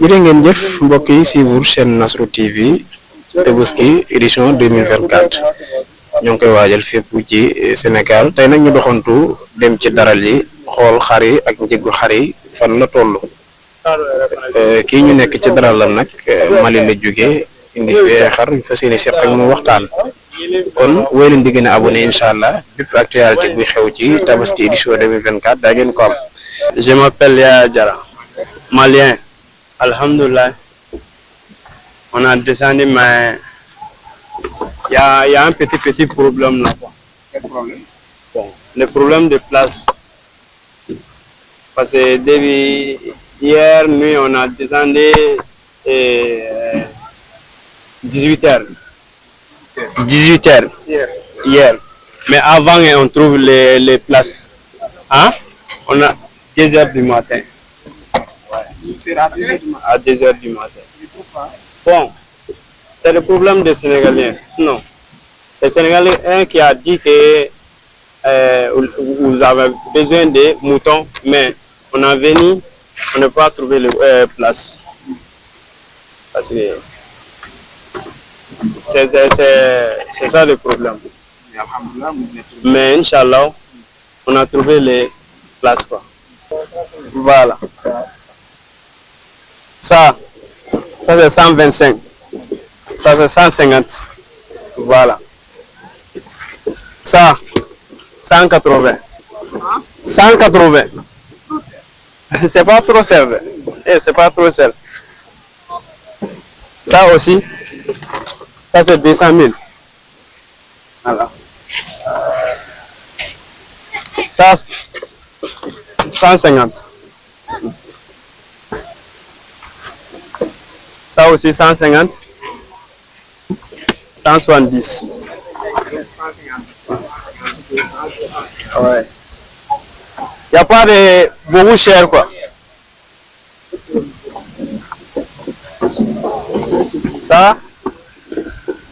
jërë ngeen jëf mbokk yi suivre chaîne Nasrou TV Tabaski édition 2024 ñoo ngi koy waajal fépp ci Sénégal tey nag ñu doxantu dem ci daral yi xool xar yi ak njëggu xar yi fan la toll kii ñu nekk ci daral la nag Mali la jógee indi fi xar yu fas yéene seq ak mu waxtaan kon wéy leen di gën a abonné incha allah bépp actualité buy xew ci Tabaski édition 2024 daa ngeen ko am. Je m'appelle Yaya Diarra, malien. Alhamdulillah. On a descendu, mais il y a un petit problème là-bas. Quel problème? Bon, le problème de place. Parce que depuis hier nuit, on a descendu 18h. 18h. Hier. Mais avant, on trouve les places. Hein? On a 2h du matin. À 2h du matin. Bon, c'est le problème des Sénégaliens. Sinon, les Sénégalais qui a dit que vous avez besoin de moutons, mais on a venu, on n'a pas trouvé la place. Parce que c'est ça le problème. Mais Inch'Allah, on a trouvé les places, quoi. Voilà. Ça c'est 125. Ça c'est 150. Voilà. Ça, 180. 180. C'est pas trop cher. C'est pas trop cher. Ça aussi, ça c'est 200 000. Voilà. Ça, 150. Ça aussi 150. 170. Ouais. Il n'y a pas de beaucoup cher quoi. Ça,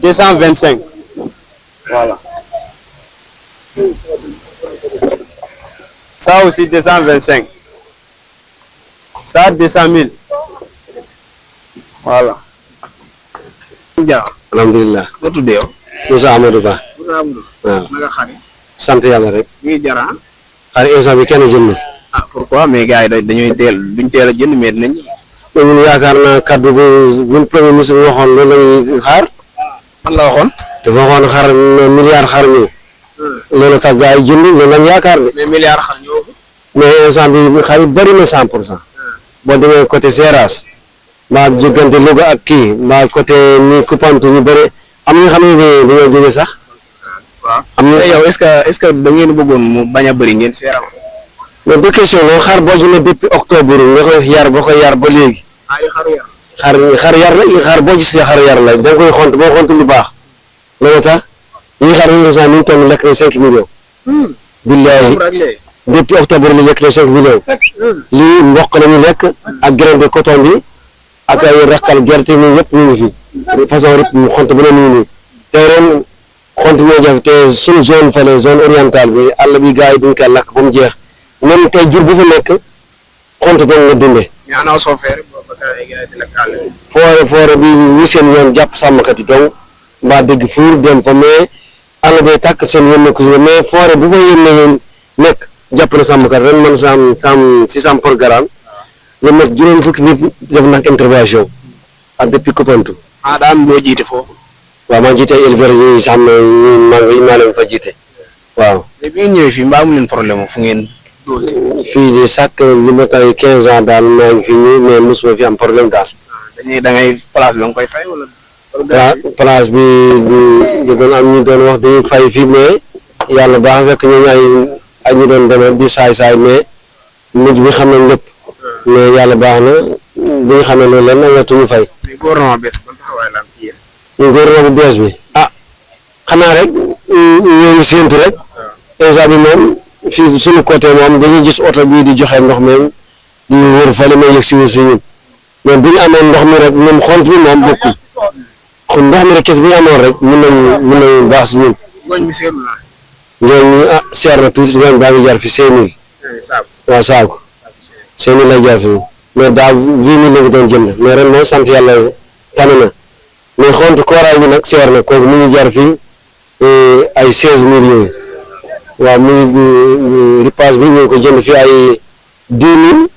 225. Voilà. Ça aussi 225. Ça 200 000. Voilà. alhamdulilah. nga tuddee yow. Moussa Amadou Ba. waaw. naka xar yi. sant yàlla rek. muy jara. xar instant bi kenn jëndul. ah pourquoi mais gars yi dañuy duñ teel a jënd mais dinañ. ñun yaakaar naa kaddu bu premier ministre bi waxoon loolu la ñuy xaar. man la waxoon. dafa waxoon xar milliard xar ñu. loolu tax gars yi jënd loolu lañ yaakaar de. mais milliard xar ñoo ko. mais instant bi xar yi bëri na 100%. boo demee côté Seras. mbaa jógante Louga ak kii mbaa côté ni Koupantou ñu bëri am na nga xam ne dañoo jóge sax. waaw am na yow est-ce que da ngeen bëggoon mu bañ a bëri ngeen seeral ko. mais du question loolu xar boo jëlee depuis octobre nga koy yar boo koy yar ba léegi. ay xaru yar. xar yar la xar boo gisee xaru yar la da nga koy xont boo xont lu baax loolu tax yi xar yi nga ñu toll lekk na 5 millions. billahi depuis octobre li lekk na 5 millions. lii mboq la ñu lekk ak grain de coton bi ak ay rakkal gerte mi yëpp ñu ngi fi façon rek mu xont bu ne ñu nii te ren xont moo jafe te suñu zone fale zone orientale bi àll bi gars yi dañ koy lakk ba mu jeex même tey jur bu fa nekk xont doon nga dundee. mais ana soo feere ba ay gars di la kàlle. foore bi ñu seen yoon jàpp sàmmkat yi donc mbaa dégg fuur dem fa mais àll day tàkk seen yoon nekk mais foore bu fa yéen nekk jàpp na sàmmkat ren man si sam programme lu mat juróom fukki nit def nag intervention ak depuis Koupantou. ah daa am loo jiite foofu. waaw maa jiite éleveurs yi xam ne maa leen fa jiite waaw. mais bi ngeen ñëwee fii mbaa mu leen problème fu ngeen dosé. fii de chaque li ma tay 15 ans daal maa ngi fi ñëw mais mosuma fi am problème daal. da ngay place bi nga koy fay wala. place bi ñu doon am ñu doon wax dañuy fay fii mais yàlla baax na fekk ñooñu ay ñu doon demee di saay mais mujj bi xam nañ lépp mais yàlla baax na bi nga xam ne loolu lan la wetuñu fay. mais gouvernement bees ban taxawaay la am ci yéen. gouvernement bu bees bi xanaa rek ñoo ngi séentu rek instant bi moom fii suñu côté moom dañuy gis oto bii di joxe ndox mi di wër fale may yëg si wër si ñun mais bu ñu amoon ndox mi rek ñun xont bi moom bokkul kon ndox mi rek kes bi ñu amoon rek mun nañu baax si ñun. ngooñ mi seetlu naa. ngooñ mi seer na tuuti ngooñ baa ngi jar fi 5000. waaw saako 5000 lay jar fi mais daaw 8000 la ñu doon jënd mais ren moom sant yàlla tane na mais xontu kooraay bi nag seer na kooku mu ngi jar fii ay 16000 yooyu waaw muy ripaas bi ñu ngi ko jënd fii ay 10000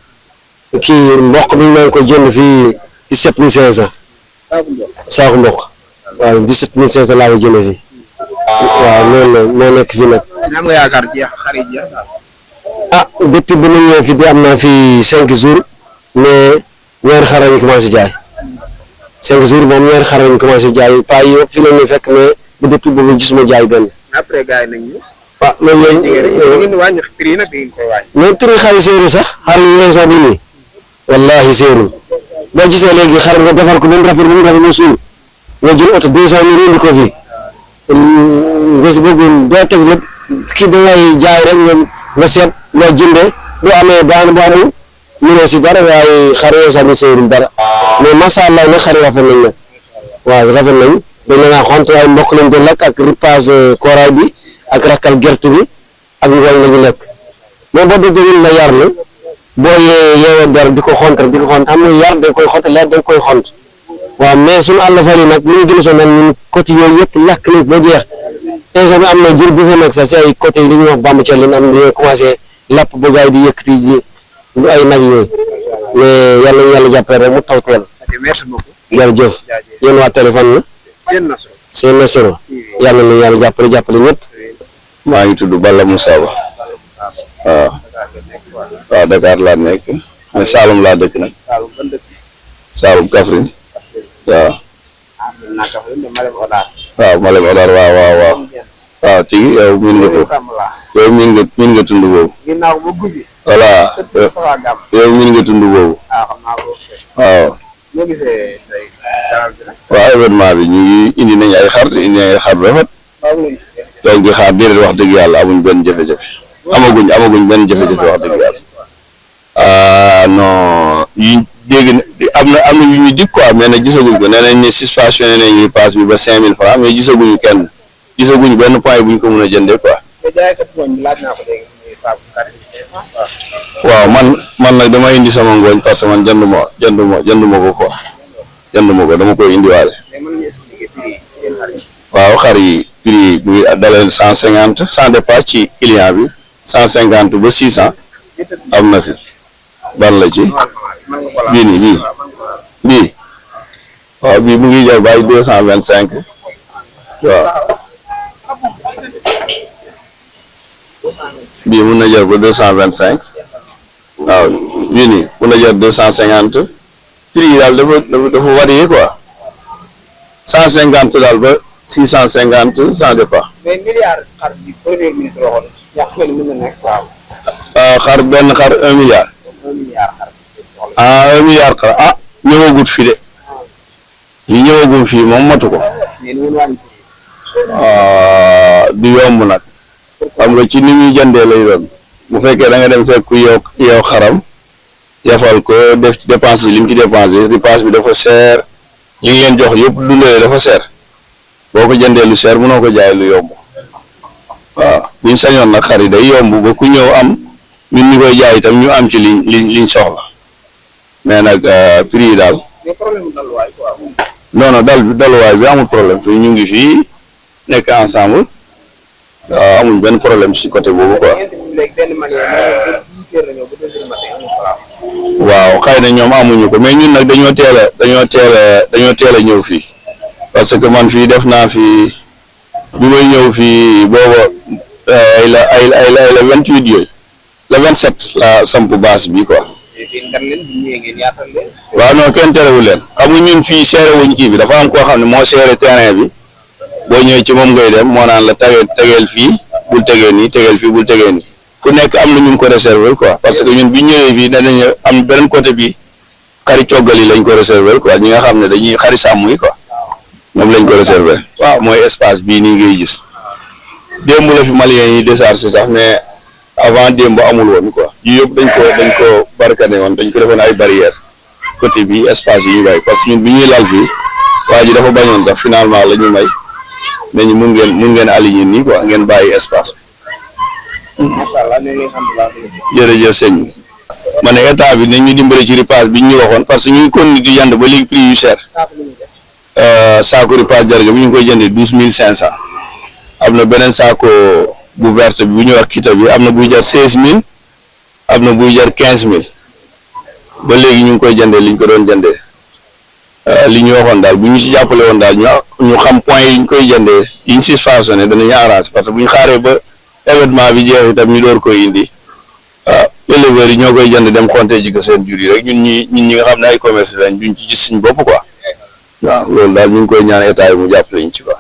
kii mboq bi ñu ngi ko jënd fii 17500 saako mboq waaw 17500 laa ko jëndee fii waaw loolu la moo nekk fii nag. am nga yaakaar jeex xar yi jeex ah depuis bi ma ñëwee fii di am naa fi 5 jours mais ñaari xar lañu commencé jaay 5 jours moom ñaari xar lañu commencé jaay pas yi fi la ñuy fekk mais bu depuis boobu gisuma jaay benn. après gars yi nañ ñu. waaw loolu yooyu ngeen di wàññi prix yi nag da ngeen koy wàññi. mais prix xar yi séeru sax xar yi instant bii nii wallaahi séeru boo gisee léegi xar nga defar ko ba mu rafet ba suur nga jël oto 200000 indi ko fii nga si bëgg doo teg lépp kii da ngay jaay rek nga seet loo jëndee bu amee baax na bu amul mënoo si dara waaye xar yi instant bii séeruñ dara mais macha allah nag xar yi rafet nañ nag waaw rafet nañ dañ la nga xont ay mbokk lañ doon lekk ak ripaas kooraay bi ak rakkal gerte bi ak ngooñ la ñu lekk mais boo déggee la yar na boo yeewee dara di ko xont rek di ko xont am na yar dañ koy xont leer dañ koy xont waaw mais suñu àll fa yi nag li ñu gën a sonal ñun côté yooyu yëpp lakk nañ ba jeex instant bi am na jur bu fa nekk sax si ay côté yi li ñuy wax bàmb ceel leen am na commencé lapp ba gars yi di yëkkati ji ay nag yooyu mais yàlla na yàlla jàppale rek mu taw teel. merci beaucoup. jërëjëf yéen waa téléphone la. seen nasoro yàlla na yàlla jàppale ñëpp. maa ngi tudd Balla Moussa Ba waaw waaw Dakar laa nekk mais Saloum laa dëkk nag Saloum Kaffrine waaw Malem Odar waaw tigi yow miin nga tund boobu voilà yow miin nga tund boobu waaw événement bi ñu ngi indi nañ ay xar rafet donc xaar déedéet wax dëgg yàlla amuñ benn jafe-jafe amaguñ benn jafe-jafe wax dëgg yàlla non yi dégg am na yu ñu dig quoi mais nag gisaguñ ko nee nañ ne suspensionné nañ passe bi ba 5000 francs mais gisaguñ benn point bu ñu ko mën a jëndee quoi. waaw man nag dama indi sama ngooñ parce que man jënduma ko quoi dama koy indiwaale. waaw xar yi prix bi dalee 150 sans départ ci client bi 150 ba 600 am na fi ban la ci bii waaw bii mu ngi jar bàyyi 225 waaw bii mun na jar ba 225 waaw bii nii mun na jar 250 prix yi daal dafa varié quoi 150 daal ba 650 sans départ. mais milliard xar bi premier ministre waxoon yàq nga ni mën na nekk waaw. xar benn xar 1 milliard. 1 milliard xar. 1 milliard xar ñëwagut fi de yi ñëwagum fii moom matu ko. mais ni ngeen du yomb nag xam nga ci ni ñuy jëndee lay doon bu fekkee da nga dem fekk yow xaram yafal ko def ci dépense yi li mu ci dépensé ripaas bi dafa seer li ngeen jox yëpp dundee dafa seer. boo ko jëndee lu cher mënoo ko jaay lu yomb waaw buñ sañoon nag xar yi day yomb ba ku ñëw am ñun ñu koy jaay itam ñu am ci liñ soxla mais nag prix yi daal non daluwaay bi amul problème fii ñu ngi fii nekk ensemble waaw amuñ benn problème ci côté boobu quoi waaw xëy na ñoom amuñu ko mais ñun nag dañoo teel a ñëw fii parce que man fii def naa fi bi may ñëw fii booba ay la 28 yooyu le 27 la samp base bi quoi. waaw non kenn terewul leen xam nga ñun fii seere wuñ kii bi dafa am koo xam ne moo seere terrain bi boo ñëwee ci moom ngay dem moo naan la tegeel fii bul tegee nii tegeel fii bul tegee nii ku nekk am na ñu ko réserver quoi parce que ñun bi ñëwee fii danañ am beneen côté bi xari coggal yi lañ ko réserver quoi ñi nga xam ne dañuy xari sàmm yi quoi. moom lañ ko réserver waaw mooy espace bii nii ngay gis démb la fi malien yi déchargé sax mais avant démb amul woon quoi yi yëpp dañ ko barkane woon dañ ko defoon ay barrière côté bi espace yi ñu bàyyi parce que ñun bi ñuy lal fii waa ji dafa bañoon sax finalement la ñu may nañu mun ngeen aligner nii quoi ngeen bàyyi espace bi. macha allah ñu ngi sant la. jërëjëf sëñ bi. ma ne état bi nañ ñu dimbale ci ripaas bi ñu waxoon parce que ñu ngi continuer di jënd ba léegi prix yu cher saako ripaas jarga bi ñu ngi koy jëndee 12500 am na beneen saako bu verte bi bu ñuy wax kita bi am na buy jar 16000 am na buy jar 15000 ba léegi ñu ngi koy jëndee li ñu ko doon jëndee li ñu waxoon daal bu ñu si jàppale woon daal ñu xam point yi ñu koy jëndee yi ñu si façonné danañu arrangé parce que bu ñu xaaree ba événement bi jeex itam ñu door koy indi éleveurs yi ñoo koy jënd dem xonte ji ko seen jur yi rek ñun ñi nga xam ne ay commerce lañ duñ ci gis suñ bopp quoi waaw loolu daal ñu ngi koy ñaan état yi mu jàppale ñu ci quoi.